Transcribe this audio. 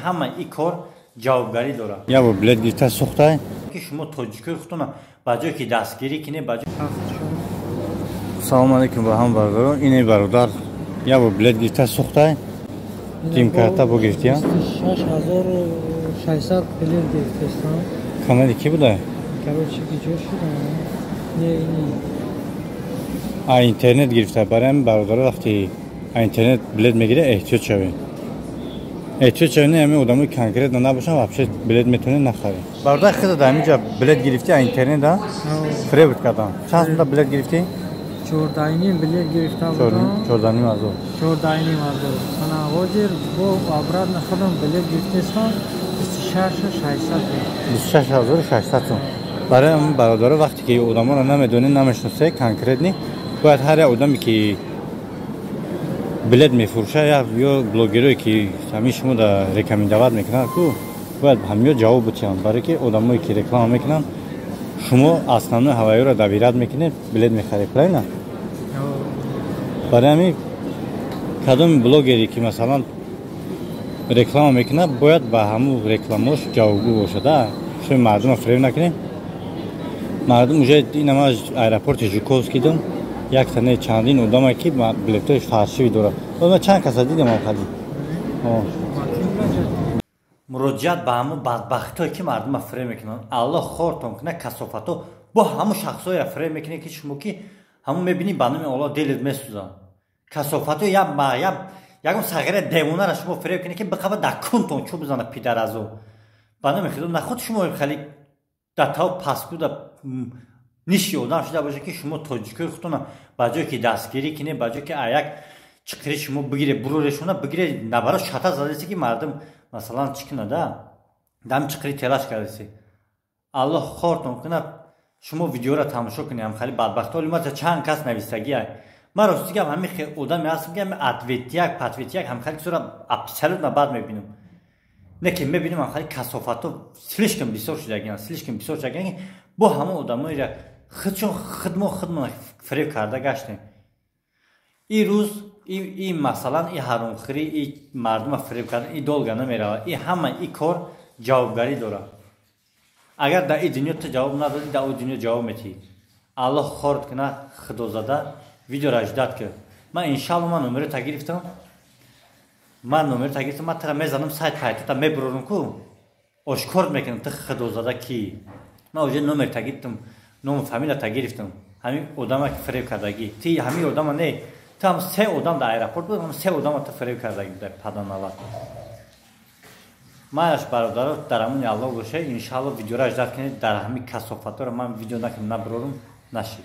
Ҳама и кор ҷавобгарӣ дорад. Як бор билет гирифта сӯхтай. Ки шумо тоҷикои худтона ба ҷое ки дастгирӣ кинед, ба Салому алейкум ба ҳама бародарон. Ине бародар як бор билет гирифта сӯхтай. Тимкарта бо гирифтия? 6600 билет гирифтастам. Канали ки буда? Короче, ҷо шудам. Не, не. А интернет гирифта. Барои ҳамин, бародаро, вақти а интернет билет мегирӣ, эҳтиёт шавед. Эҳтиёт шавед, не ҳамин одамои конкретно набошанд, вообще билет метавонед нахаред. Бародар, хеле дар ҳамин ҷа билет гирифтӣ, а интернет а фиреб кардам. Чанд сумта билет гирифтӣ? 14,5 билет гирифта будам. 14,5 ҳазор. 14,5 ҳазор. Ана ҳозир бо обратно худам билет гирифтастам, 26 600. 26 600 сум. Барои ҳамин, бародаро, вақте ки одаморо намедонед, намешиносед конкретно, бояд ҳар як одаме ки билет мефурӯшад ё блогерое ки ҳамин шумо да рекомендовать мекунанд ку, бояд ҳамиё ҷавоб бутиҳанд, барое ки одамое ки реклама мекунанд, шумо основной ҳавайёро доверять мекунед, билет мехаред, правильно? Барои ҳамин кадоми блогере ки, масалан, реклама мекунад, бояд ба ҳамун рекламош ҷавобгӯ бошад. Шумо мардумро фиреб накунед. Мардум уже инама аэропорти Жуковский дам якта не, чандин одаме ки билетҳои фальшивый дорад. Ма чанд каса дидам охади. Муроҷиат ба ҳамун бадбахтое ки мардума фиреб мекунанд. Аллоҳ хортон кунад, касофато. Бо ҳамун шахсҳоеро фиреб мекунед, ки шумо ки ҳамун мебинӣ, ба номи Аллоҳ, дилет месӯзад. Касофато, ягон сағира девонара шумо фиреб кунед, ки биқаба дар кунтон чӯб бизана, пидаразо. Ба номи Худо, нахуд шумо хеле дар тав паскуда ниши одам шуда бошад, ки шумо тоҷикои худтона ба ҷое ки дастгирӣ кинед, ба ҷое ки аяк чиқири шумо бигире, бурорешона бигире, набаро шата задасе, ки мардум, масалан, чӣ кунада, дам чиқири телаш кардасе. Аллоҳ хортон кунад. Шумо видеоро тамошо кунед. Ҳам хали бадбахто ма чанд кас нависагия. Ман, рости гап, ҳамин одаме ҳастам, ки ҳами ответяк патветяк ҳам хали чизоро абсолютно бад мебинам. Не ки мебинам, ҳам хали касофато слишком бисёр шудагиан, слишком бисёр шудагиан. Бо ҳамон одамоеро худшон худмо худмон фиреб карда гаштем. И рӯз и, масалан, и ҳаромхӯрӣ, и мардума фиреб кардан, и долго намеравад. И ҳама и кор ҷавобгарӣ дорад. Агар дар и дунё ту ҷавоб надодӣ, дар о дунё ҷавоб метиҳӣ. Аллоҳ хорд кунад, худозада. Видеоро ждать кар. Ман, иншалло, ман номерота гирифтам, ман номерота гирифтам, ман тара мезанам, сайт пайтота мебурорам ку, ошкор мекунам ту худозада ки. Ман уже номерта гирифтам, ному фамилията гирифтам. Ҳамин одама ки фиреб кардагӣ ти, ҳамин одама не, ту ҳам се одам дар аэропорт буд, ҳам се одама ту фиреб кардагӣ буда, паданалат. Маяш, бародаро, дар амони Аллоҳ боша. Иншалло, видеоро ждать кунед. Дар ҳамин касофаторо ман видео накунам, набурорум, нашид.